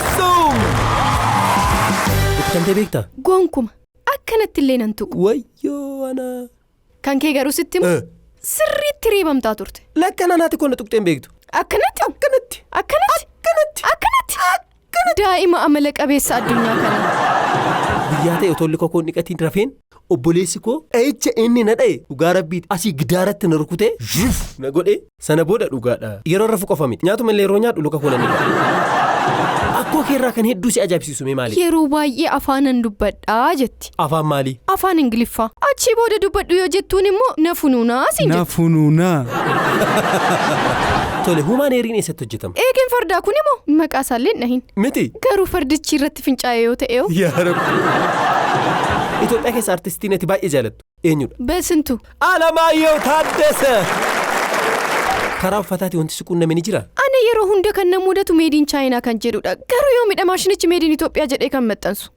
Bafissuum! Rukutamtee beektaa? Gonkuma akkanatti illee nan tuqu. Wayyoo ana. Kan kee garuu sitti himu sirriitti reebamtaa turte. Lakka nanaati koo na tuqxee hin beektu. Akkanatti? Akkanatti. Akkanatti? Akkanatti. Akkanatti? Daa'ima amala qabeessa addunyaa kana. Guyyaa ta'e otoo luka koo hin dhiqatiin rafeen obboleessi koo dha'icha inni na dha'e dhugaa rabbiiti asii gidaaratti na rukutee zhuf na godhe sana booda dhugaadha. Yeroo rafu qofa miti nyaatuma illee yeroo nyaadhu luka koo nan dhiqadha. Akkoo keerraa kan hedduu si ajaa'ibsiisu mee maali? Yeroo baay'ee afaanan dubbadhaa jetti. Afaan maalii? Afaan Ingiliffaa. Achii booda dubbadhu yoo jettuun immoo na funuunaa siin Na jetti. funuunaa. Tole humaan heeriin eessatti hojjetama? Eegeen fardaa kun immoo maqaa isaallee hin dhahin. Miti? Garuu fardichi irratti fincaa'e yoo ta'e hoo? Yaa Rabbi. Itoophiyaa keessa artistiin ati baay'ee jaalattu eenyudha? Beesintu. Alamaayyoo Taaddasa! Karaa uffataatiin wanti si quunname ni jiraa? Ana yeroo hunda kan na mudatu made in China kan jedhudha. Garuu yoomidha maashinichi made in Itoophiyaa jedhee kan maxxansu?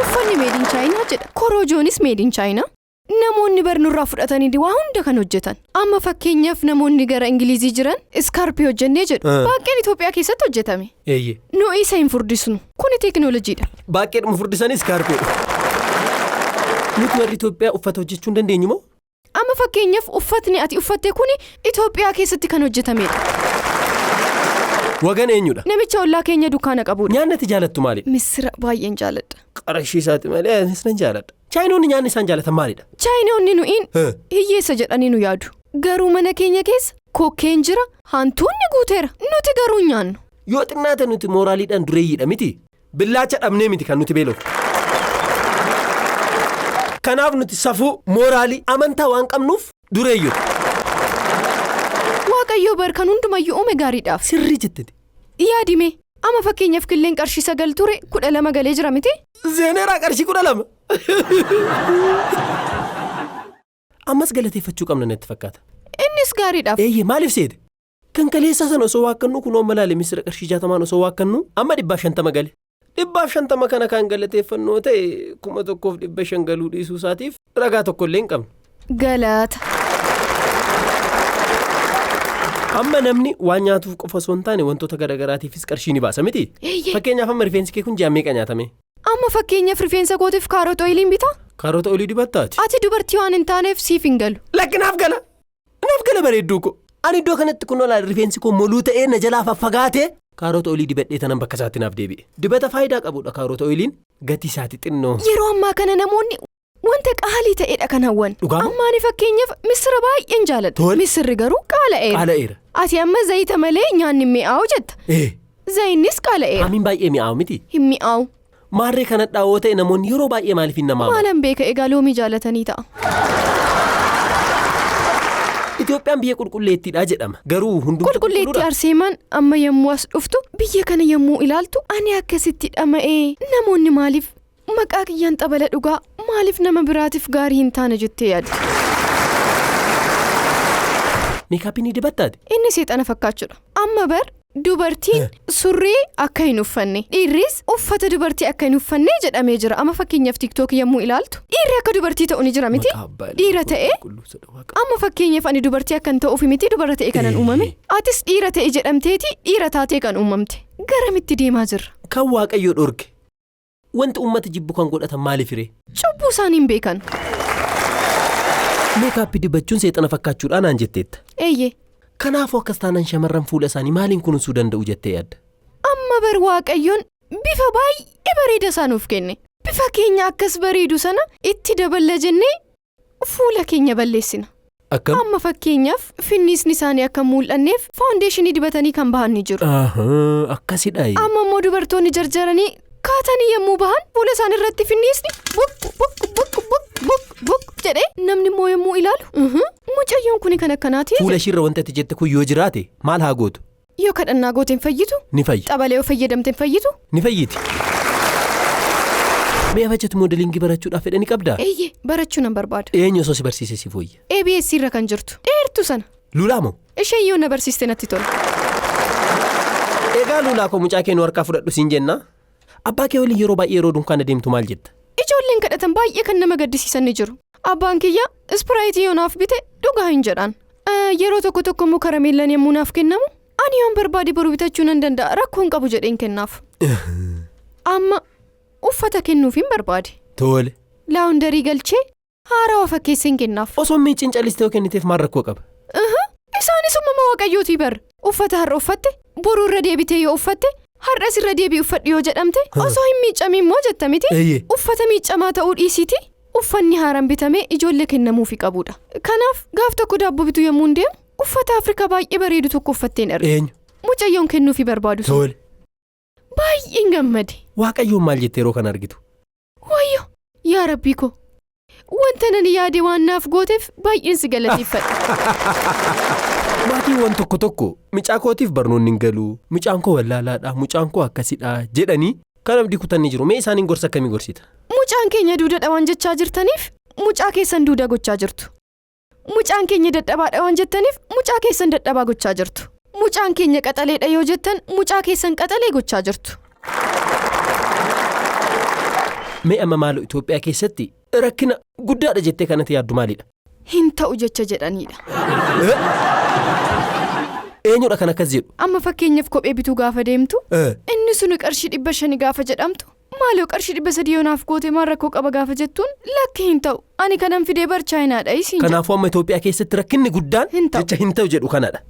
Uffanni made in China jedha. Korojoonis made in China. Namoonni bar nurraa fudhatanii waa hunda kan hojjetan. Amma fakkeenyaaf namoonni gara Ingilizii jiran iskaarpii hojjennee jedhu. Baaqqeen Itoophiyaa keessatti hojjetame. Nu isa hin furdisnu. Kuni teekinooloojiidha. Baaqqeedhuma furdisanii iskaarpiidha. Nuti warri Itoophiyaa uffata hojjechuu hin dandeenyu moo? Amma fakkeenyaaf uffatni ati uffatte kuni Itoophiyaa keessatti kan hojjetamedha. Wagan eenyudha? Namicha ollaa keenya dukkaana qabudha. Nyaanni ati jaalattu maalidha? Missira baay'een jaaladha. Qarashii isaati malee anis nan jaaladha. Chaayinoonni nyaanni isaan jaalatan maalidha? Chaayinoonni nu'iin hiyyeessa jedhanii nu yaadu. Garuu mana keenya keessa kokkeen jira, hantuunni guuteera. Nuti garuu hin nyaannu. Yoo xinnaate nuti mooraaliidhaan dureeyyiidha miti? Billaacha dhabnee miti kan nuti beelofnu. Kanaaf nuti safuu, mooraalii, amantaa waan qabnuuf dureeyyota. Waaqayyoo bar kan hundumayyuu uume gaariidhaaf. Sirrii jetteti. Yaadi mee, amma fakkeenyaaf killeen qarshii 9 ture 12 galee jira miti? Zeeneeraa qarshii 12. Ammas galateeffachuu qabna natti fakkaata. Innis gaariidhaaf. Eeyyee maaliif seete? Kan kaleessaa sana osoo waakkannuu kunoo amma laale misira qarshii 60n osoo waakkannuu amma 150 gale. 150 kana kan galateeffannu yoo ta'e 1500 galuu dhiisuu isaatiif ragaa tokko illee hin qabnu. Galata. Amma namni waan nyaatuuf qofa osoo hin taane wantoota garaagaraatiifis qarshii ni baasa miti? Eeyyee. Fakkeenyaaf amma rifeensi kee kun ji'a meeqa nyaatame? Amma fakkeenyaaf rifeensa kootiif kaarota oiliin bitaa? Kaarota oilii dibattaati? Ati dubartii waan hin taaneef siif hin galu. Lakki naaf gala! Naaf gala bareedduu koo. Ani iddoo kanatti kunoo laal rifeensi koo moluu ta'ee na jalaa faffagaatee kaarota olii dibadhee tanan bakka isaatti naaf deebi'e. Dibata faayidaa qabudha kaarota oliin gatii isaati xinnoo. Yeroo ammaa kana namoonni wanta qaalii ta'edha kan hawwan. Dhugaa moo? Amma ani fakkeenyaaf missira baay'een jaaladha. Tole. Missirri garuu qaala'eera. Qaala'eera. Ati amma zayita malee nyaanni hin mi'aawu jetta. Ee. Zayinnis qaala'eera. Haamiin baay'ee mi'aawu miti. Hin mi'aawu. Maarree kan hadhaa'oo ta'e namoonni yeroo baay'ee maaliif hin namaama? Maalan beeka egaa loomii jaalatanii ta'a. Itoophiyaan biyya qulqulleettiidha jedhama. Garuu hundumtuu Qulqulleettii qulqulluudha? Arseemaan amma yommuu as dhuftu biyya kana yommuu ilaaltu ani akkasitti dhama'ee namoonni maaliif maqaa kiyyaan xabala dhugaa maaliif nama biraatiif gaarii hin taane jettee yaaddi. Meekaappii ni dibattaati? Inni seexana fakkaachuudha. Amma bar dubartiin surree akka hin uffanne dhiirris uffata dubartii akka hin uffanne jedhamee jira. Amma fakkeenyaaf TikTok yommuu ilaaltu dhiirri akka dubartii ta'u ni jira miti? Maqaa abbaa ilma Dhiira ta'ee qulqulluu soda waaqa. amma fakkeenyaaf ani dubartii akkan ta'uuf miti dubara ta'e kanan uumame. Atis dhiira ta'e jedhamteeti dhiira taatee kan uumamte. Garamitti deemaa jirra? Kan Waaqayyo dhorke wanti uummata jibbu kan godhatan maaliif ree? Cubbuu isaanii hin beekan. Meekaappii dibachuun seexana fakkaachuudhaa naan jetteetta. Eeyyee. Kanaafuu akkas taanaan shamarran fuula isaanii maaliin kunuunsuu danda'u jettee yaadda? Amma bar Waaqayyoon bifa baay'ee bareeda isaa nuuf kenne. Bifa keenya akkas bareedu sana itti daballa jennee fuula keenya balleessina. Akkam? Amma fakkeenyaaf finniisni isaanii akka hin mul'anneef faawundeeshinii dibatanii kan bahan ni jiru. Ahaa, akkasidha. Amma immoo dubartoonni jarjaranii kaatanii yommuu bahan fuula isaanii irratti finniisni buk buk buk buk buk buk jedhee namni immoo yommuu ilaalu "Mhm, mucayyoon kuni kan akkanaati Fuula jedhe. ishiirra wanta ati jette kun yoo jiraate maal haa gootu? Yoo kadhannaa goote hin fayyitu? Ni fayya. Xabala yoo fayyadamte hin fayyitu? Ni fayyiti. Mee abajatu moodeliingii barachuudhaaf fedha ni qabdaa? Eeyyee, barachuu nan barbaada. Eenyu osoo si barsiise siif wayya? ABS irra kan jirtu. Dheertuu sana. Lulaa moo? Isheen yoo na barsiiste natti tola. Egaa Lulaa koo mucaa kee nu harkaa fudhadhu siin jenna. Abbaa kee waliin yeroo baay'ee yeroo dunkaana deemtu maal jetta? Ijoolleen kadhatan baay'ee kan nama gaddisiisan ni jiru. Abbaan kiyya ispiraayitii yoo naaf bite dhugaa hin jedhaan. Yeroo tokko tokko immoo karameellaan yommuu naaf kennamu Ani yoon barbaade boru bitachuu nan danda'a, rakkoo hin qabu jedheen kennaaf. Amma uffata kennuuf hin barbaade. Tole. Laawundarii galchee haarawaa fakkeesseen kennaaf. Osoo miiciin callistee yoo kenniteef maal rakkoo qaba? Isaanis uumama waaqayyootii bar. Uffata har'a uffatte boruu irra deebitee yoo uffatte har'as irra deebii uffadhu yoo jedhamte osoo hin miicamiin immoo jetta miti. Uffata miicamaa ta'uu dhiisiiti uffanni haaraan bitamee ijoollee kennamuufi qabudha. Kanaaf gaaf tokko daabboo bituu yommuu hin deemu uffata Afrikaa baay'ee bareedu tokko uffatteen arge. Eenyu? Mucayyoon kennuufi barbaadu sun. Tole. Baay'een gammade. Waaqayyoon maal jettee yeroo kana argitu? Wayyo! Yaa Rabbii ko! Wanta nani yaade waan naaf gooteef baay'een si galateeffadha. Maatiiwwan tokko tokko mucaa kootiif barnoonni hin galu, mucaan koo wallaalaadha, mucaan koo akkasidha jedhanii kan abdii kutanii jiru. Mee isaaniin gorsa akkamii gorsita? Mucaan keenya duudadha waan jechaa jirtaniif mucaa keessan duudaa gochaa jirtu. Mucaan keenya dadhabaadha waan jettaniif mucaa keessan dadhabaa gochaa jirtu. Mucaan keenya qaxaleedha yoo jettan mucaa keessan qaxalee gochaa jirtu. Mee amma maaloo Itoophiyaa keessatti rakkina guddaadha jettee kanatti yaaddu maalidha? Hin ta'u jecha jedhanidha. Eenyudha kan akkas jedhu? Amma fakkeenyaaf kophee bituu gaafa deemtu inni suni qarshii 500 gaafa jedhamtu maaloo qarshii 300 yoo naaf goote maal rakkoo qaba gaafa jettuun lakki hin ta'u ani kanan fidee bar Chaayinaadha isiin jedha. Kanaafuu amma Itoophiyaa keessatti rakkinni guddaan Hin ta'u. jecha hin ta'u jedhu kanadha.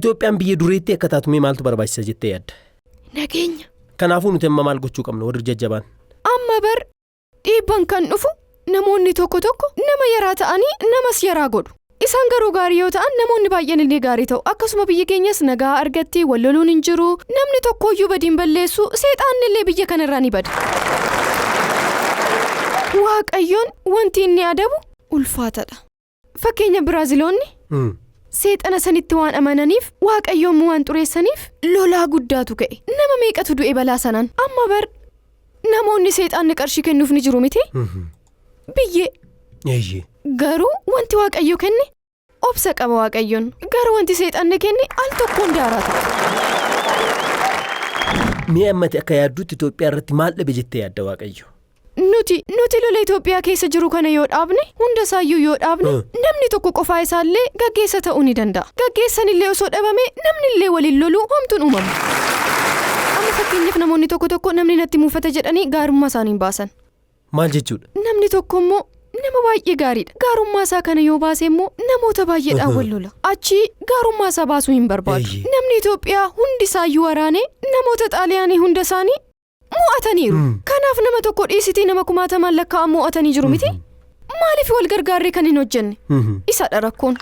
Itoophiyaan biyya dureetti akka taatu mee maaltu barbaachisa jettee yaadda? Nageenya. Kanaafuu nuti amma maal gochuu qabna warri jajjabaan? Amma bar dhiibban kan dhufu namoonni tokko tokko nama yaraa ta'anii namas yaraa godhu. Isaan garuu gaarii yoo ta'an namoonni baay'een illee gaarii ta'u. Akkasuma biyya keenyas nagaa argatti, wal loluun hin jiru, namni tokkoyyuu badiin balleessu, seexaanni illee biyya kanarraa ni bada. Waaqayyoon wanti inni adabu ulfaatadha. Fakkeenya Biraaziloonni seexana sanitti waan amananiif waaqayyoon waan xureessaniif lolaa guddaatu ka'e. Nama meeqatu du'e balaa sanaan? Amma bar namoonni seexaanni qarshii kennuuf ni jiru miti? Biyyee. Garuu wanti waaqayyo kenne obsa qaba waaqayyoon. Garuu wanti seexanni kenne al tokkoon daaraa ta'a. Mee ammati akka yaadduutti Itoophiyaa irratti maal dhabe jettee yaadda waaqayyo? Nuti lola Itoophiyaa keessa jiru kana yoo dhaabne, hunda isaayyuu yoo dhaabne, namni tokko qofaa isaallee gaggeessa ta'uu ni danda'a. Gaggeessan illee osoo dhabame namni illee waliin loluu homtuun uumamu. Amma fakkeenyaaf namoonni tokko tokko namni natti muufata jedhanii gaarummaa isaanii hin baasan. Maal jechuudha? Namni tokko immoo nama baay'ee gaariidha. Gaarummaa isaa kana yoo baase immoo namoota baay'eedhaan wal lola. Achi gaarummaa isaa baasuu hin barbaadu. Namni Itoophiyaa hundi isaayyuu waraanee namoota Xaaliyaanii hunda isaanii mo'ataniiru. Kanaaf nama tokko dhiisitii nama kumaatamaan lakkaa'an mo'atanii jiru miti? Maaliif wal gargaarree kan hin hojjenne? Isadha rakkoon.